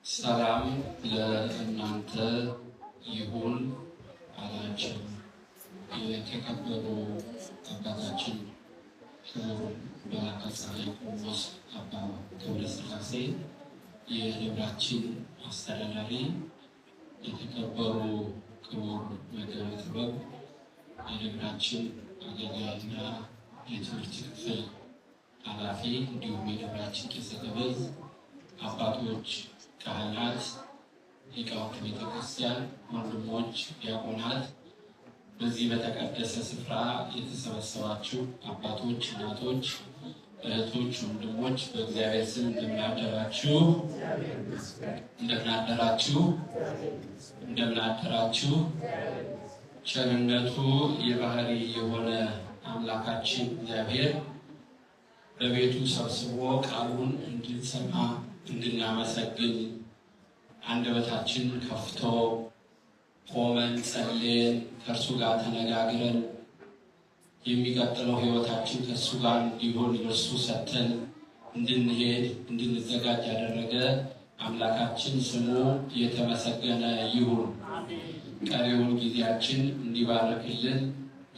ሰላም ለእናንተ ይሁን አላቸው። የተከበሩ አባታችን ክቡር መልአከ ፀሐይ ቆሞስ አባ ገብረ ሥላሴ የደብራችን አስተዳዳሪ፣ የተከበሩ ክቡር መጋቤ ጥበብ የደብራችን አገልጋይና የትምህርት ክፍል ኃላፊ፣ እንዲሁም የደብራችን ቄሰ ገበዝ አባቶች፣ ካህናት፣ ሊቃውንተ ቤተክርስቲያን፣ ወንድሞች፣ ዲያቆናት፣ በዚህ በተቀደሰ ስፍራ የተሰበሰባችሁ አባቶች፣ እናቶች፣ እህቶች፣ ወንድሞች፣ በእግዚአብሔር ስም እንደምን አደራችሁ? እንደምን አደራችሁ? እንደምን አደራችሁ? ቸርነቱ የባህሪ የሆነ አምላካችን እግዚአብሔር በቤቱ ሰብስቦ ቃሉን እንድንሰማ፣ እንድናመሰግን፣ አንደበታችን ከፍቶ ቆመን ጸልየን ከእርሱ ጋር ተነጋግረን የሚቀጥለው ሕይወታችን ከእሱ ጋር እንዲሆን ለእርሱ ሰጥተን እንድንሄድ እንድንዘጋጅ ያደረገ አምላካችን ስሙ የተመሰገነ ይሁን። ቀሪውን ጊዜያችን እንዲባርክልን፣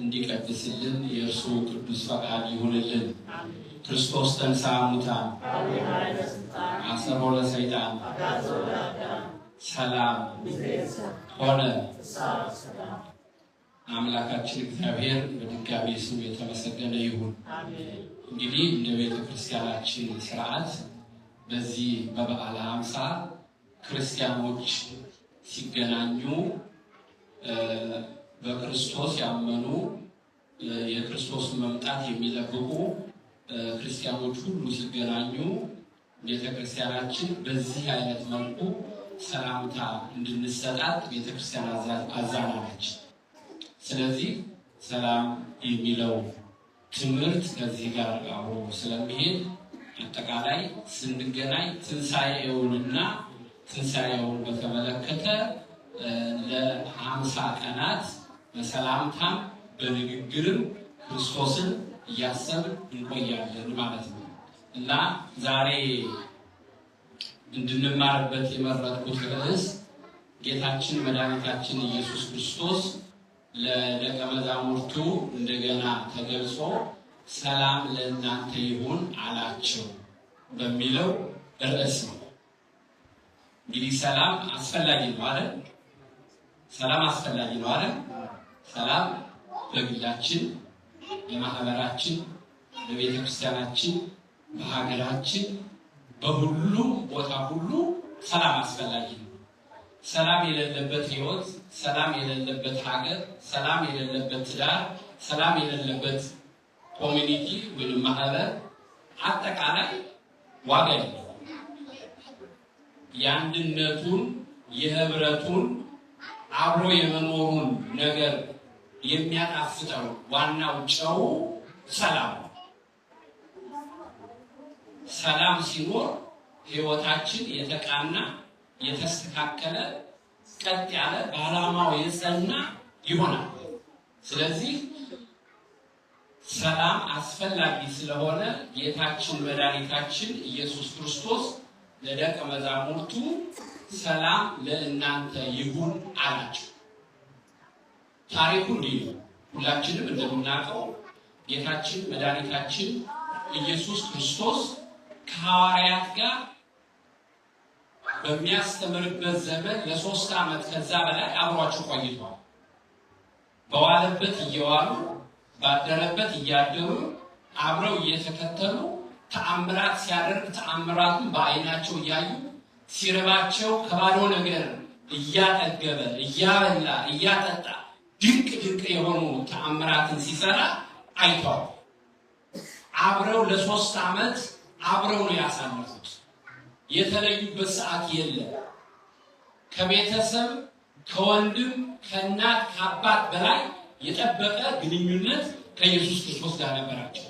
እንዲቀድስልን የእርሱ ቅዱስ ፈቃድ ይሁንልን። ክርስቶስ ተንሥአ እሙታን አሰሮ ለሰይጣን ሰላም ሆነ። አምላካችን እግዚአብሔር በድጋሚ ስሙ የተመሰገነ ይሁን። እንግዲህ እንደ ቤተ ክርስቲያናችን ስርዓት በዚህ በበዓለ ሃምሳ ክርስቲያኖች ሲገናኙ፣ በክርስቶስ ያመኑ፣ የክርስቶስን መምጣት የሚጠብቁ ክርስቲያኖች ሁሉ ሲገናኙ ቤተ ክርስቲያናችን በዚህ አይነት መልኩ ሰላምታ እንድንሰጣት ቤተ ክርስቲያን አዛናለች። ስለዚህ ሰላም የሚለው ትምህርት ከዚህ ጋር አብሮ ስለሚሄድ አጠቃላይ ስንገናኝ ትንሣኤውንና ትንሣኤውን በተመለከተ ለ50 ቀናት በሰላምታም በንግግርም ክርስቶስን እያሰብን እንቆያለን ማለት ነው። እና ዛሬ እንድንማርበት የመረጥኩት ርዕስ ጌታችን መድኃኒታችን ኢየሱስ ክርስቶስ ለደቀ መዛሙርቱ እንደገና ተገልጾ ሰላም ለእናንተ ይሁን አላቸው በሚለው ርዕስ ነው። እንግዲህ ሰላም አስፈላጊ ነው አይደል? ሰላም አስፈላጊ ነው አይደል? ሰላም በግላችን፣ በማህበራችን፣ በቤተ ክርስቲያናችን፣ በሀገራችን፣ በሁሉም ቦታ ሁሉ ሰላም አስፈላጊ ነው። ሰላም የሌለበት ሕይወት፣ ሰላም የሌለበት ሀገር፣ ሰላም የሌለበት ትዳር፣ ሰላም የሌለበት community ወይም ማህበር አጠቃላይ ዋጋ የለውም። የአንድነቱን፣ የህብረቱን፣ አብሮ የመኖሩን ነገር የሚያጣፍጠው ዋናው ጨው ሰላም ነው። ሰላም ሲኖር ህይወታችን የተቃና፣ የተስተካከለ፣ ቀጥ ያለ፣ በዓላማው የጸና ይሆናል። ስለዚህ ሰላም አስፈላጊ ስለሆነ ጌታችን መድኃኒታችን ኢየሱስ ክርስቶስ ለደቀ መዛሙርቱ ሰላም ለእናንተ ይሁን አላቸው። ታሪኩ እንዲህ ነው። ሁላችንም እንደምናውቀው ጌታችን መድኃኒታችን ኢየሱስ ክርስቶስ ከሐዋርያት ጋር በሚያስተምርበት ዘመን ለ3 ዓመት ከዛ በላይ አብሯቸው ቆይቷል። በዋለበት እየዋሉ፣ ባደረበት እያደሩ፣ አብረው እየተከተሉ፣ ተአምራት ሲያደርግ ተአምራቱን በዓይናቸው እያዩ፣ ሲርባቸው ከባዶ ነገር እያጠገበ፣ እያበላ፣ እያጠጣ፣ ድንቅ ድንቅ የሆኑ ተአምራትን ሲሰራ አይተዋል። አብረው ለ3 ዓመት አብረው ነው ያሳለፉት። የተለዩበት ሰዓት የለም። ከቤተሰብ፣ ከወንድም፣ ከእናት፣ ከአባት በላይ የጠበቀ ግንኙነት ከኢየሱስ ክርስቶስ ጋር ነበራቸው።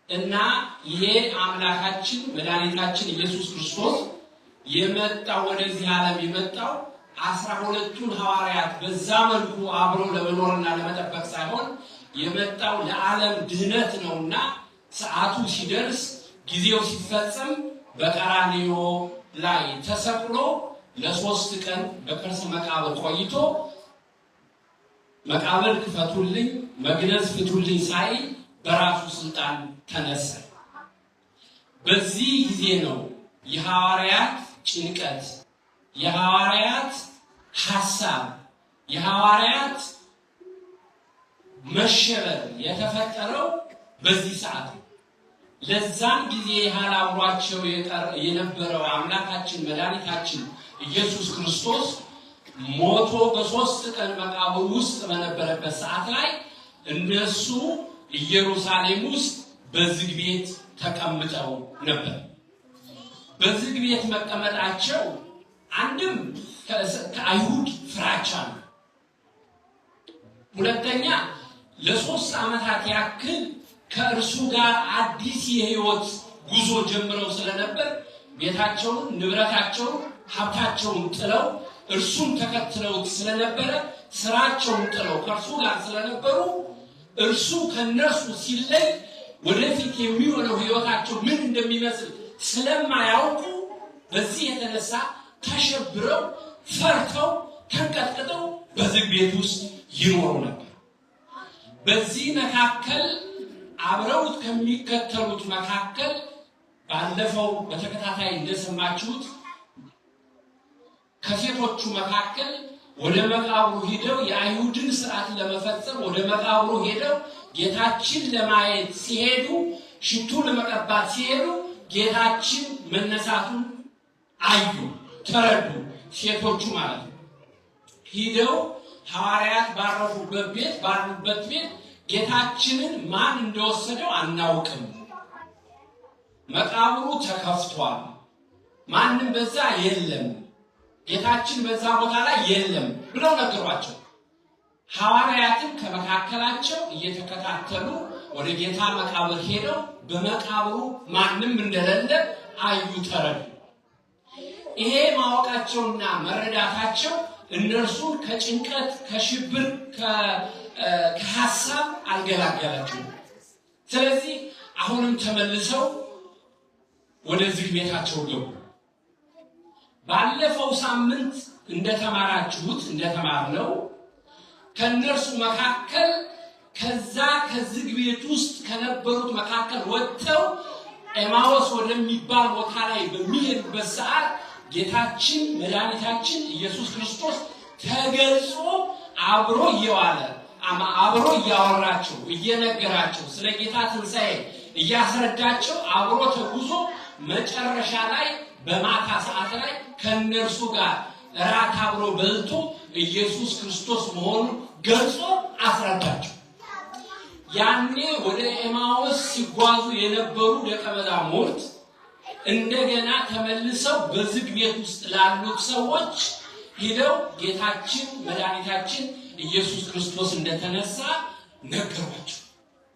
እና ይሄ አምላካችን መድኃኒታችን ኢየሱስ ክርስቶስ የመጣው፣ ወደዚህ ዓለም የመጣው 12ቱን ሐዋርያት በዛ መልኩ አብሮ ለመኖርና ለመጠበቅ ሳይሆን የመጣው ለዓለም ድህነት ነውና ሰዓቱ ሲደርስ፣ ጊዜው ሲፈጸም በቀራንዮ ላይ ተሰቅሎ ለ3 ቀን በከርሰ መቃብር ቆይቶ መቃብር ክፈቱልኝ መግነዝ ፍቱልኝ ሳይል በራሱ ስልጣን ተነሳ። በዚህ ጊዜ ነው የሐዋርያት ጭንቀት፣ የሐዋርያት ሐሳብ፣ የሐዋርያት መሸበር የተፈጠረው በዚህ ሰዓት ነው። ለዛም ጊዜ ያህል አብሯቸው የነበረው አምላካችን መድኃኒታችን ኢየሱስ ክርስቶስ ሞቶ በ3 ቀን መቃብር ውስጥ በነበረበት ሰዓት ላይ እነሱ ኢየሩሳሌም ውስጥ በዝግ ቤት ተቀምጠው ነበር። በዝግ ቤት መቀመጣቸው አንድም ከአይሁድ ፍራቻ ነው። ሁለተኛ ለ3 ዓመታት ያክል ከእርሱ ጋር አዲስ የህይወት ጉዞ ጀምረው ስለነበር ቤታቸውን፣ ንብረታቸውን፣ ሀብታቸውን ጥለው እርሱን ተከትለው ስለነበረ ስራቸውን ጥለው ከእርሱ ጋር ስለነበሩ እርሱ ከነርሱ ሲለይ ወደፊት የሚሆነው ህይወታቸው ምን እንደሚመስል ስለማያውቁ በዚህ የተነሳ ተሸብረው ፈርተው ተንቀጥቅጠው በዝግ ቤት ውስጥ ይኖሩ ነበር። በዚህ መካከል አብረውት ከሚከተሉት መካከል ባለፈው በተከታታይ እንደሰማችሁት ከሴቶቹ መካከል ወደ መቃብሩ ሄደው የአይሁድን ስርዓት ለመፈጸም ወደ መቃብሩ ሄደው ጌታችን ለማየት ሲሄዱ ሽቱ ለመቀባት ሲሄዱ ጌታችን መነሳቱን አዩ፣ ተረዱ። ሴቶቹ ማለት ነው። ሄደው ሐዋርያት ባረፉበት ቤት ባሉበት ቤት ጌታችንን ማን እንደወሰደው አናውቅም፣ መቃብሩ ተከፍቷል፣ ማንም በዛ የለም፣ ጌታችን በዛ ቦታ ላይ የለም ብለው ነገሯቸው። ሐዋርያትም ከመካከላቸው እየተከታተሉ ወደ ጌታ መቃብር ሄደው በመቃብሩ ማንም እንደሌለ አዩ፣ ተረዱ። ይሄ ማወቃቸውና መረዳታቸው እነርሱን ከጭንቀት፣ ከሽብር፣ ከሐሳብ አልገላገላቸውም። ስለዚህ አሁንም ተመልሰው ወደዚህ ቤታቸው ገቡ። ባለፈው ሳምንት እንደተማራችሁት እንደተማርነው ከነርሱ መካከል ከዛ ከዝግ ቤት ውስጥ ከነበሩት መካከል ወጥተው ኤማሁስ ወደሚባል ቦታ ላይ በሚሄዱበት ሰዓት ጌታችን መድኃኒታችን ኢየሱስ ክርስቶስ ተገልጾ አብሮ እየዋለ አብሮ እያወራቸው እየነገራቸው ስለ ጌታ ትንሣኤ እያስረዳቸው አብሮ ተጉዞ መጨረሻ ላይ በማታ ሰዓት ላይ ከነርሱ ጋር እራት አብሮ በልቶ ኢየሱስ ክርስቶስ መሆኑን ገልጾ አስረዳቸው። ያኔ ወደ ኤማሁስ ሲጓዙ የነበሩ ደቀ መዛሙርት እንደገና ተመልሰው በዝግ ቤት ውስጥ ላሉት ሰዎች ሄደው ጌታችን መድኃኒታችን ኢየሱስ ክርስቶስ እንደተነሳ ነገሯቸው።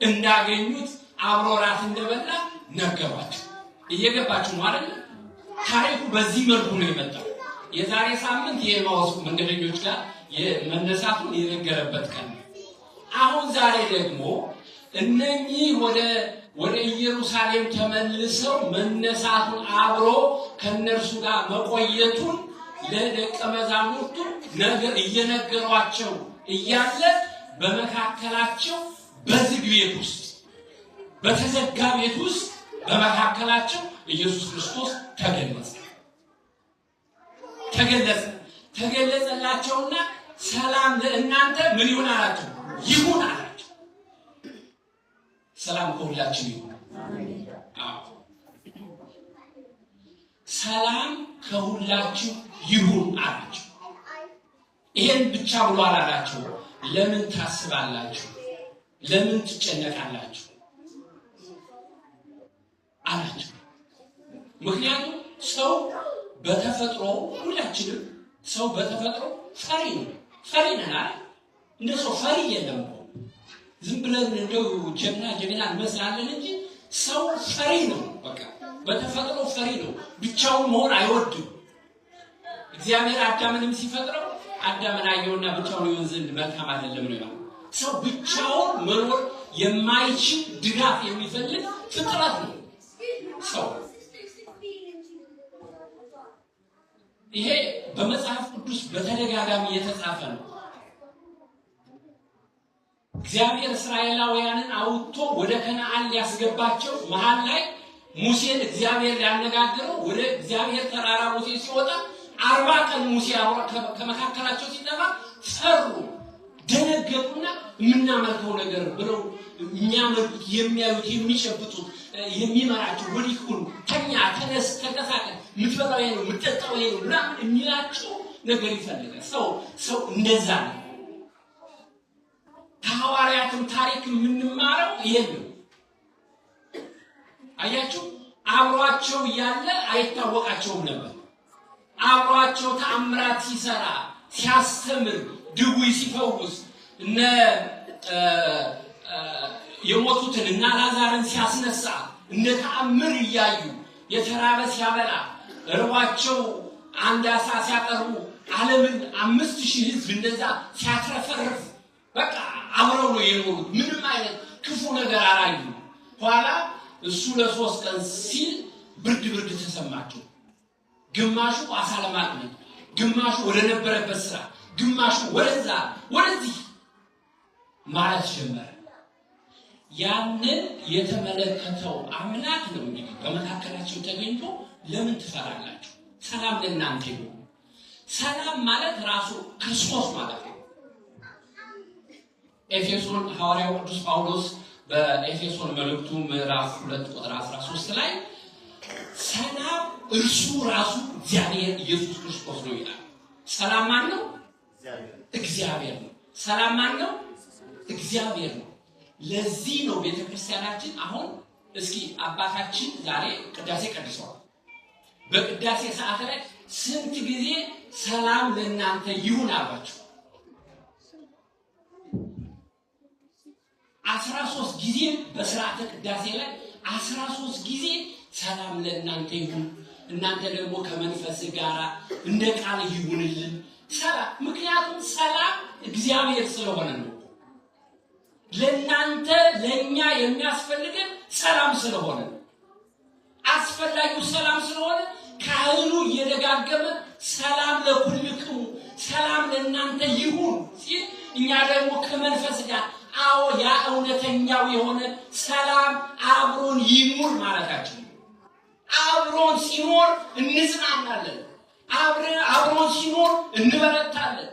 እንዳገኙት አብሮ እራት እንደበላ ነገሯቸው። እየገባችሁ ነው አይደል? ታሪኩ በዚህ መልኩ ነው የመጣው። የዛሬ ሳምንት የኤማሁስ መንገደኞች ጋር መነሳቱን የነገረበት ቀን ነው። አሁን ዛሬ ደግሞ እነኚህ ወደ ኢየሩሳሌም ተመልሰው መነሳቱን አብሮ ከነርሱ ጋር መቆየቱን ለደቀ መዛሙርቱ ነገር እየነገሯቸው እያለ በመካከላቸው በዝግ ቤት ውስጥ በተዘጋ ቤት ውስጥ በመካከላቸው ኢየሱስ ክርስቶስ ተገለጸ። ተገለጸ ተገለጸላቸውና ሰላም ለእናንተ ምን ይሁን አላቸው? ይሁን አላቸው። ሰላም ከሁላችን ይሁን። አዎ ሰላም ከሁላችሁ ይሁን አላቸው። ይሄን ብቻ ብሎ አላላቸው። ለምን ታስባላችሁ? ለምን ትጨነቃላችሁ አላቸው። ምክንያቱም ሰው በተፈጥሮ ሁላችንም ሰው በተፈጥሮ ፈሪ ነው። ፈሪ ነን አይደል? እንደ ሰው ፈሪ የለም እኮ። ዝም ብለን እንደው ጀግና ጀግና እንመስላለን እንጂ ሰው ፈሪ ነው። በቃ በተፈጥሮ ፈሪ ነው። ብቻውን መሆን አይወድም። እግዚአብሔር አዳምንም ሲፈጥረው አዳምን አየውና ብቻውን ይሆን ዘንድ መልካም አይደለም ነው ያለው። ሰው ብቻውን መኖር የማይችል ድጋፍ የሚፈልግ ፍጥረት ነው ሰው። ይሄ በመጽሐፍ ቅዱስ በተደጋጋሚ የተጻፈ ነው። እግዚአብሔር እስራኤላውያንን አውጥቶ ወደ ከነዓን ሊያስገባቸው መሃል ላይ ሙሴን እግዚአብሔር ሊያነጋግረው ወደ እግዚአብሔር ተራራ ሙሴ ሲወጣ 40 ቀን ሙሴ ከመካከላቸው ሲጠፋ ፈሩ፣ ደነገጡና የምናመልከው ነገር ብለው የሚያመልኩት የሚያዩት የሚጨብጡት የሚመራቸው ወዲህ ሁኑ፣ ተኛ፣ ተነስ፣ ተንቀሳቀስ፣ የምትበላው ይሄ ነው፣ የምትጠጣው ይሄ ነው ምናምን የሚላቸው ነገር ይፈልጋል። ሰው እንደዛ ነው። ከሐዋርያትም ታሪክ የምንማረው ይሄን ነው። አያችሁ፣ አብሯቸው እያለ አይታወቃቸውም ነበር። አብሯቸው ተአምራት ሲሰራ ሲያስተምር፣ ድውይ ሲፈውስ፣ እነ የሞቱትን እና አልዓዛርን ሲያስነሳ እንደ ተአምር እያዩ፣ የተራበ ሲያበላ፣ ርቧቸው አንድ ዓሣ ሲያቀርቡ ዓለምን 5000 ሕዝብ እንደዛ ሲያትረፈርፍ በቃ አብረው ነው የኖሩት። ምንም አይነት ክፉ ነገር አላዩ። ኋላ እሱ ለ3 ቀን ሲል ብርድ ብርድ ተሰማቸው። ግማሹ ዓሣ ለማጥመድ፣ ግማሹ ወደ ነበረበት ስራ፣ ግማሹ ወደዛ ወደዚህ ማለት ጀመረ። ያንን የተመለከተው አምላክ ነው እንግዲህ በመካከላቸው ተገኝቶ ለምን ትፈራላችሁ? ሰላም ለእናንተ ይሁን። ሰላም ማለት ራሱ ክርስቶስ ማለት ነው። ኤፌሶን ሐዋርያው ቅዱስ ጳውሎስ በኤፌሶን መልእክቱ ምዕራፍ 2 ቁጥር 13 ላይ ሰላም እርሱ ራሱ እግዚአብሔር ኢየሱስ ክርስቶስ ነው ይላል። ሰላም ማን ነው? እግዚአብሔር ነው። ሰላም ማን ነው? እግዚአብሔር ነው። ለዚህ ነው ቤተክርስቲያናችን አሁን እስኪ አባታችን ዛሬ ቅዳሴ ቀድሰዋል። በቅዳሴ ሰዓት ላይ ስንት ጊዜ ሰላም ለእናንተ ይሁን አሏቸው? 13 ጊዜ በስርዓተ ቅዳሴ ላይ 13 ጊዜ ሰላም ለእናንተ ይሁን፣ እናንተ ደግሞ ከመንፈስ ጋር እንደ ቃል ይሁንልን ሰላም። ምክንያቱም ሰላም እግዚአብሔር ስለሆነ ነው። ለእናንተ ለእኛ የሚያስፈልገን ሰላም ስለሆነ ነው። አስፈላጊው ሰላም ስለሆነ ካህኑ እየደጋገመ ሰላም ለኩልክሙ ሰላም ለእናንተ ይሁን ሲል እኛ ደግሞ ከመንፈስ ጋር አዎ ያ እውነተኛው የሆነ ሰላም አብሮን ይኑር ማለታችን ነው። አብሮን ሲኖር እንጽናናለን። አብሮን ሲኖር እንበረታለን።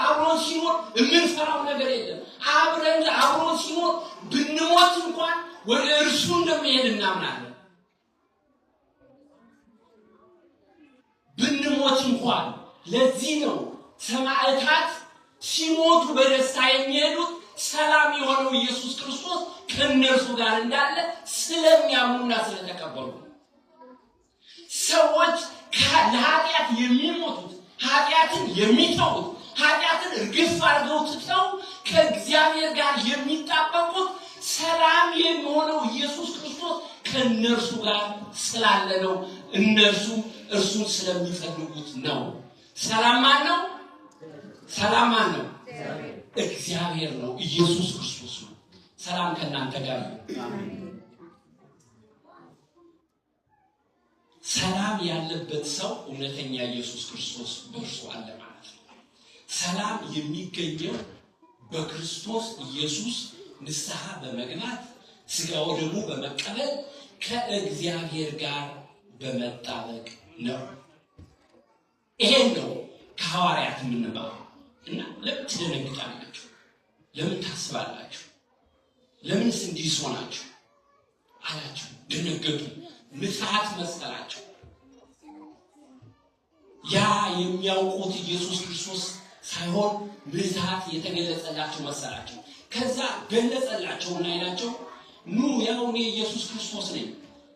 አብሮን ሲኖር የምንፈራው ነገር የለም። አብሮን ሲኖር ብንሞት እንኳን ወደ እርሱ እንደሚሄድ እናምናለን። ብንሞት እንኳን ለዚህ ነው ሰማዕታት ሲሞቱ በደስታ የሚሄዱት፣ ሰላም የሆነው ኢየሱስ ክርስቶስ ከእነርሱ ጋር እንዳለ ስለሚያምኑና ስለተቀበሉ። ሰዎች ለኃጢአት የሚሞቱት ኃጢአትን የሚተዉት ኃጢአትን እርግፍ አድርገው ትተው ከእግዚአብሔር ጋር የሚጣበቁት ሰላም የሚሆነው ኢየሱስ ክርስቶስ ከእነርሱ ጋር ስላለ ነው። እነርሱ እርሱን ስለሚፈልጉት ነው። ሰላም ማን ነው? ሰላም ማን ነው? እግዚአብሔር ነው። ኢየሱስ ክርስቶስ ነው። ሰላም ከእናንተ ጋር ይሁን። ሰላም ያለበት ሰው እውነተኛ ኢየሱስ ክርስቶስ በእርሱ አለ ማለት ነው። ሰላም የሚገኘው በክርስቶስ ኢየሱስ ንስሐ በመግባት ሥጋ ወደሙ በመቀበል ከእግዚአብሔር ጋር በመጣበቅ ነው። ይሄን ነው ከሐዋርያት የምንማረው። እና ለምን ትደነግጣላችሁ? ለምን ታስባላችሁ? ለምንስ እንዲህ ሆናችሁ አላችሁ? ደነገጡ። ምትሃት መሰላቸው። ያ የሚያውቁት ኢየሱስ ክርስቶስ ሳይሆን ምትሃት የተገለጸላቸው መሰላቸው። ከዛ ገለጸላቸውና አይናቸው ኑ ያው እኔ ኢየሱስ ክርስቶስ ነኝ፣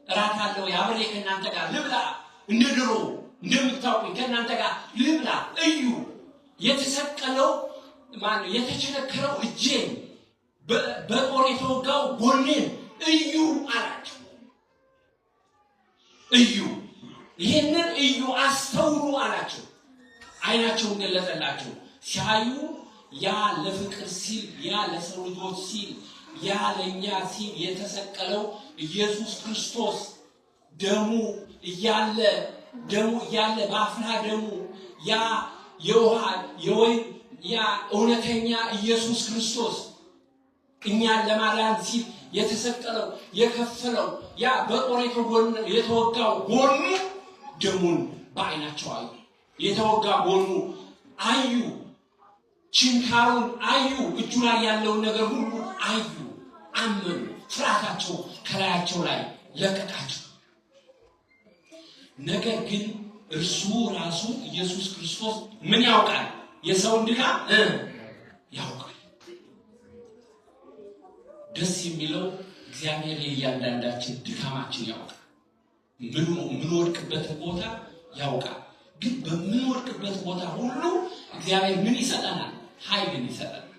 እራት አለው አብሬ ከእናንተ ጋር ልብላ፣ እንደ ድሮ እንደምታውቁኝ ከእናንተ ጋር ልብላ፣ እዩ የተሰቀለው ማነው የተቸነከረው እጄን በጦር የተወጋው ጎኔን እዩ አላቸው። እዩ ይህንን እዩ አስተውሉ አላቸው። አይናቸውን ገለጸላቸው። ሲያዩ ያ ለፍቅር ሲል፣ ያ ለሰው ልጆች ሲል፣ ያ ለእኛ ሲል የተሰቀለው ኢየሱስ ክርስቶስ ደሙ እያለ ደሙ እያለ በአፍላ ደሙ ያ የውሃ የወይን ያ እውነተኛ ኢየሱስ ክርስቶስ እኛን ለማዳን ሲል የተሰቀለው የከፈለው ያ በጦር የተወጋው ጎኑ ደሙን በዓይናቸው አዩ። የተወጋ ጎኑ አዩ። ችንካሩን አዩ። እጁ ላይ ያለውን ነገር ሁሉ አዩ፣ አመኑ። ፍርሃታቸው ከላያቸው ላይ ለቀቃቸው። ነገር ግን እርሱ ራሱ ኢየሱስ ክርስቶስ ምን ያውቃል? የሰውን ድካም ያውቃል። ደስ የሚለው እግዚአብሔር የእያንዳንዳችን ድካማችን ያውቃል። ምንወድቅበትን ቦታ ያውቃል። ግን በምንወድቅበት ቦታ ሁሉ እግዚአብሔር ምን ይሰጠናል? ኃይልን ይሰጠናል፣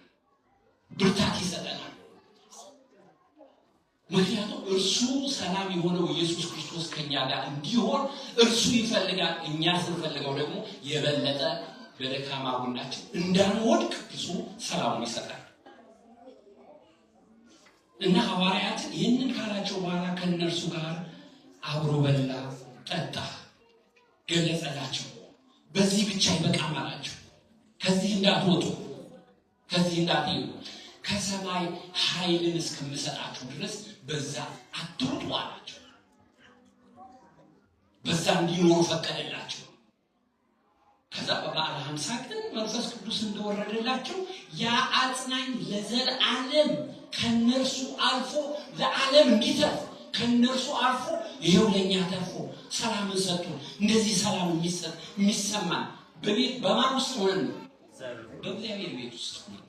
ብርታት ይሰጠናል። ምክንያቱም እርሱ ሰላም የሆነው ኢየሱስ ክርስቶስ ከኛ ጋር እንዲሆን እርሱ ይፈልጋል። እኛ ስንፈልገው ደግሞ የበለጠ በደካማ ጎናችን እንዳንወድቅ እርሱ ሰላሙን ይሰጣል። እና ሐዋርያትን ይህንን ካላቸው በኋላ ከእነርሱ ጋር አብሮ በላ፣ ጠጣ፣ ገለጸላቸው። በዚህ ብቻ ይበቃም አላቸው። ከዚህ እንዳትወጡ፣ ከዚህ እንዳትሄዱ፣ ከሰማይ ኃይልን እስከምሰጣችሁ ድረስ በዛ አትውጡ አላቸው። በዛ እንዲኖሩ ፈቀደላቸው። ከዛ በበዓለ ሃምሳ ቀን መንፈስ ቅዱስ እንደወረደላቸው ያ አጽናኝ ለዘላለም ከነርሱ አልፎ ለዓለም እንዲተርፍ ከነርሱ አልፎ ይሄው ለእኛ ተርፎ ሰላምን ሰጥቶ እንደዚህ ሰላም የሚሰማን በቤት በማን ውስጥ ሆነን ነው? በእግዚአብሔር ቤት ውስጥ ሆነን።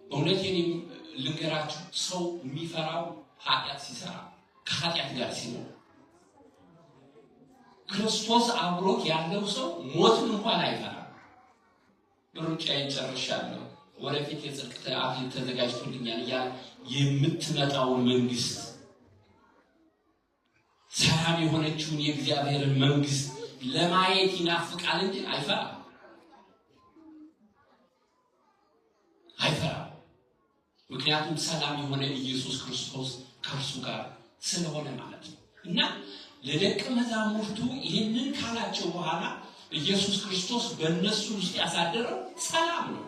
እውነቴን ልንገራችሁ፣ ሰው የሚፈራው ኃጢአት ሲሰራ ከኃጢአት ጋር ሲኖር፣ ክርስቶስ አብሮት ያለው ሰው ሞትን እንኳን አይፈራም። ሩጫዬን ጨርሻለሁ፣ ወደፊት የጽድቅ አክሊል ተዘጋጅቶልኛል እያለ የምትመጣውን መንግስት፣ ሰላም የሆነችውን የእግዚአብሔርን መንግስት ለማየት ይናፍቃል እንጂ አይፈራም፣ አይፈራም። ምክንያቱም ሰላም የሆነ ኢየሱስ ክርስቶስ ከእርሱ ጋር ስለሆነ ማለት ነው። እና ለደቀ መዛሙርቱ ይህንን ካላቸው በኋላ ኢየሱስ ክርስቶስ በእነሱ ውስጥ ያሳደረው ሰላም ነው።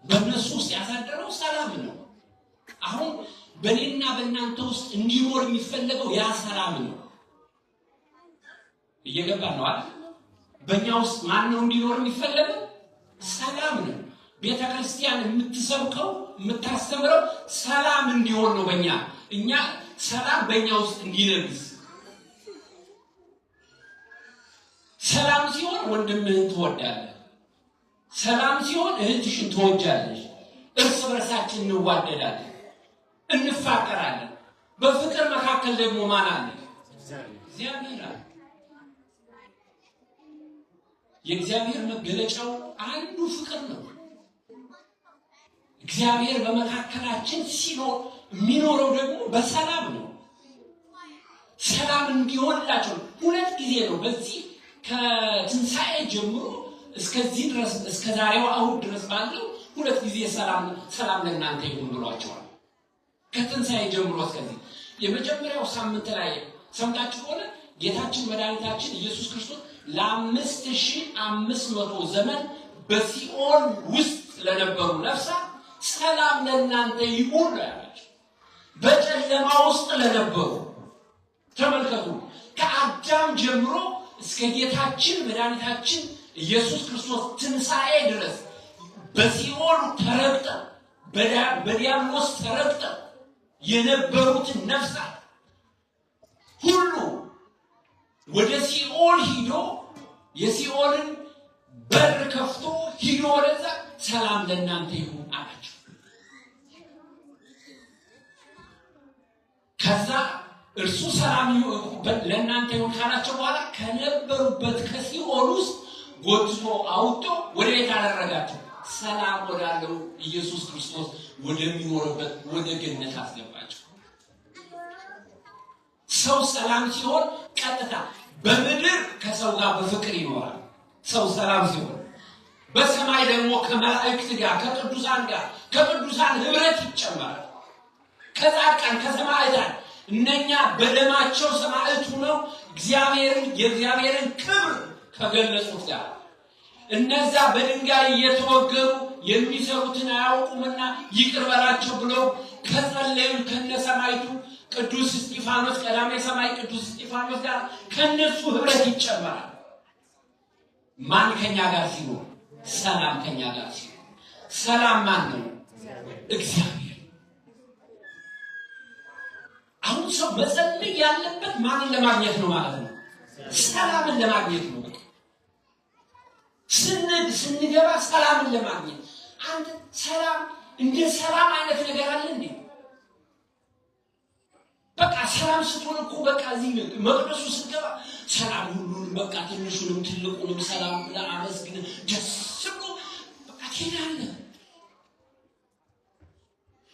በእነሱ ውስጥ ያሳደረው ሰላም ነው። አሁን በእኔና በእናንተ ውስጥ እንዲኖር የሚፈለገው ያ ሰላም ነው። እየገባ ነው አይደል? በእኛ ውስጥ ማን ነው እንዲኖር የሚፈለገው? ሰላም ነው። ቤተ ክርስቲያን የምትሰብከው የምታስተምረው ሰላም እንዲሆን ነው። በእኛ እኛ ሰላም በእኛ ውስጥ እንዲነግስ። ሰላም ሲሆን ወንድምህን ትወዳለህ። ሰላም ሲሆን እህትሽን ትወጃለሽ። እርስ በርሳችን እንዋደዳለን፣ እንፋቀራለን። በፍቅር መካከል ደግሞ ማን አለ? እግዚአብሔር አለ። የእግዚአብሔር መገለጫው አንዱ ፍቅር ነው። እግዚአብሔር በመካከላችን ሲኖር የሚኖረው ደግሞ በሰላም ነው። ሰላም እንዲሆንላቸው ሁለት ጊዜ ነው በዚህ ከትንሣኤ ጀምሮ እስከዚህ ድረስ እስከ ዛሬው እሑድ ድረስ ባለው ሁለት ጊዜ ሰላም ሰላም ለእናንተ ይሁን ብሏቸዋል። ከትንሣኤ ጀምሮ እስከዚህ የመጀመሪያው ሳምንት ላይ ሰምታችሁ ከሆነ ጌታችን መድኃኒታችን ኢየሱስ ክርስቶስ ለ5500 ዘመን በሲኦል ውስጥ ለነበሩ ነፍሳት ሰላም ለእናንተ ይሁን ነው ያላቸው። በጨለማ ውስጥ ለነበሩ ተመልከቱ፣ ከአዳም ጀምሮ እስከ ጌታችን መድኃኒታችን ኢየሱስ ክርስቶስ ትንሣኤ ድረስ በሲኦል ተረግጠው በዲያብሎስ ተረግጠው የነበሩትን ነፍሳት ሁሉ ወደ ሲኦል ሂዶ የሲኦልን በር ከፍቶ ሂዶ ወደዛ ሰላም ለእናንተ ይሁን አላቸው። ከዛ እርሱ ሰላም ለእናንተ ይሁን ካላቸው በኋላ ከነበሩበት ከሲኦል ውስጥ ጎትቶ አውጥቶ ወደ ቤት አደረጋቸው። ሰላም ወዳለው ኢየሱስ ክርስቶስ ወደሚኖርበት ወደ ገነት አስገባቸው። ሰው ሰላም ሲሆን ቀጥታ በምድር ከሰው ጋር በፍቅር ይኖራል። ሰው ሰላም ሲሆን በሰማይ ደግሞ ከመላእክት ጋር ከቅዱሳን ጋር ከቅዱሳን ህብረት ይጨመራል። ከጻድቃን ከሰማዕታት እነኛ በደማቸው ሰማዕት ሆነው እግዚአብሔርን የእግዚአብሔርን ክብር ከገለጹት ጋር፣ እነዛ በድንጋይ እየተወገሩ የሚሰሩትን አያውቁምና ይቅር በላቸው ብለው ከጸለዩ ከነሰማዕቱ ቅዱስ እስጢፋኖስ፣ ቀዳሜ ሰማዕት ቅዱስ እስጢፋኖስ ጋር ከነሱ ህብረት ይጨመራል። ማን ከኛ ጋር ሲኖር? ሰላም ከኛ ጋር ሲኖር። ሰላም ማን ነው? እግዚአብሔር። አሁን ሰው መጸለይ ያለበት ማንን ለማግኘት ነው ማለት ነው? ሰላምን ለማግኘት ነው። በቃ ስንገባ ሰላምን ለማግኘት። አንተ ሰላም፣ እንደ ሰላም አይነት ነገር አለ እንዴ? በቃ ሰላም ስትሆን እኮ በቃ እዚህ መቅደሱ ስትገባ ሰላም ሁሉንም በቃ ትንሹንም ትልቁንም ሰላም ብለህ አመስግነህ ደስ ብሎ በቃ ትሄዳለህ።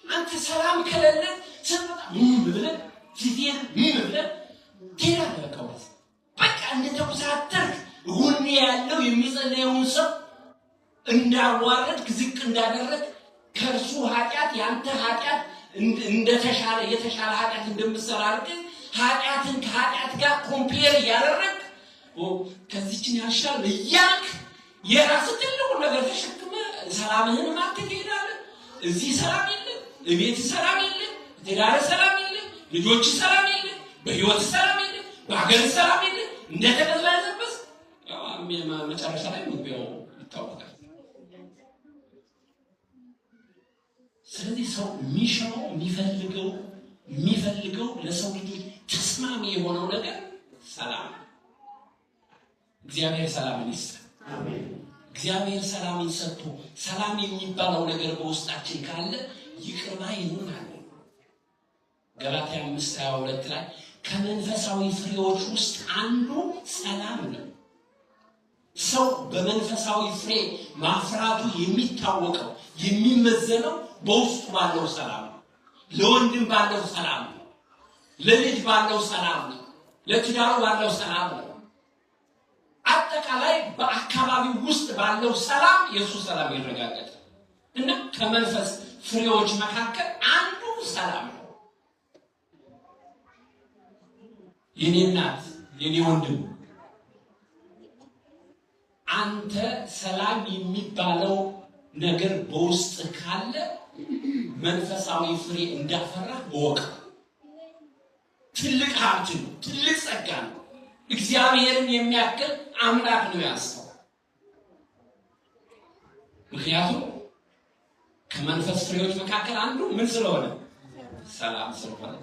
አንተ ሰላም ከሌለ ስትመጣ ምን ብለህ ፊቴን ምን ብለህ ትሄዳለህ። በቃ ወደዚህ በቃ እንደተኮሳተርክ ጎኔ ያለው የሚጸለየውን ሰው እንዳዋረድክ፣ ዝቅ እንዳደረግ፣ ከእርሱ ኃጢአት ያንተ ኃጢአት እንደተሻለ የተሻለ ኃጢአት እንደምትሰራ አድርገህ ኃጢአትን ከኃጢአት ጋር compare እያደረግ ከዚችን ያሻል እያልክ የራስህ ትልቁን ነገር ተሸክመህ ሰላምህን ማተህ ትሄዳለህ። እዚህ ሰላም የለም፣ እቤት ሰላም የለም፣ ትዳር ሰላም የለም፣ ልጆች ሰላም የለም፣ በህይወት ሰላም የለም፣ በሀገር ሰላም የለም። እንደተቀዝበዘበስ መጨረሻ ላይ መግቢያው ይታወቃል። ስለዚህ ሰው የሚሻው የሚፈልገው ለሰው ልጆች ተስማሚ የሆነው ነገር ሰላም ነው። እግዚአብሔር ሰላምን ይስጥ። እግዚአብሔር ሰላምን ሰጥቶ ሰላም የሚባለው ነገር በውስጣችን ካለ ይቅር ባይ እንሆናለን። ገላትያ 5:22 ላይ ከመንፈሳዊ ፍሬዎች ውስጥ አንዱ ሰላም ነው። ሰው በመንፈሳዊ ፍሬ ማፍራቱ የሚታወቀው፣ የሚመዘነው በውስጡ ባለው ሰላም ነው። ለወንድም ባለው ሰላም ነው። ለልጅ ባለው ሰላም ነው። ለትዳሩ ባለው ሰላም ነው። አጠቃላይ በአካባቢው ውስጥ ባለው ሰላም የእሱ ሰላም ይረጋገጣል። እና ከመንፈስ ፍሬዎች መካከል አንዱ ሰላም ነው። የኔ እናት፣ የኔ ወንድም፣ አንተ ሰላም የሚባለው ነገር በውስጥ ካለ መንፈሳዊ ፍሬ እንዳፈራ እወቅ። ትልቅ ሀብት ነው። ትልቅ ጸጋ ነው። እግዚአብሔርን የሚያክል አምላክ ነው ያሰው። ምክንያቱም ከመንፈስ ፍሬዎች መካከል አንዱ ምን ስለሆነ? ሰላም ስለሆነ።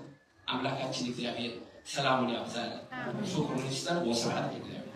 አምላካችን እግዚአብሔር ሰላሙን ያብዛልን፣ ፍቅሩን ይስጠን። ወስብሐት ለእግዚአብሔር።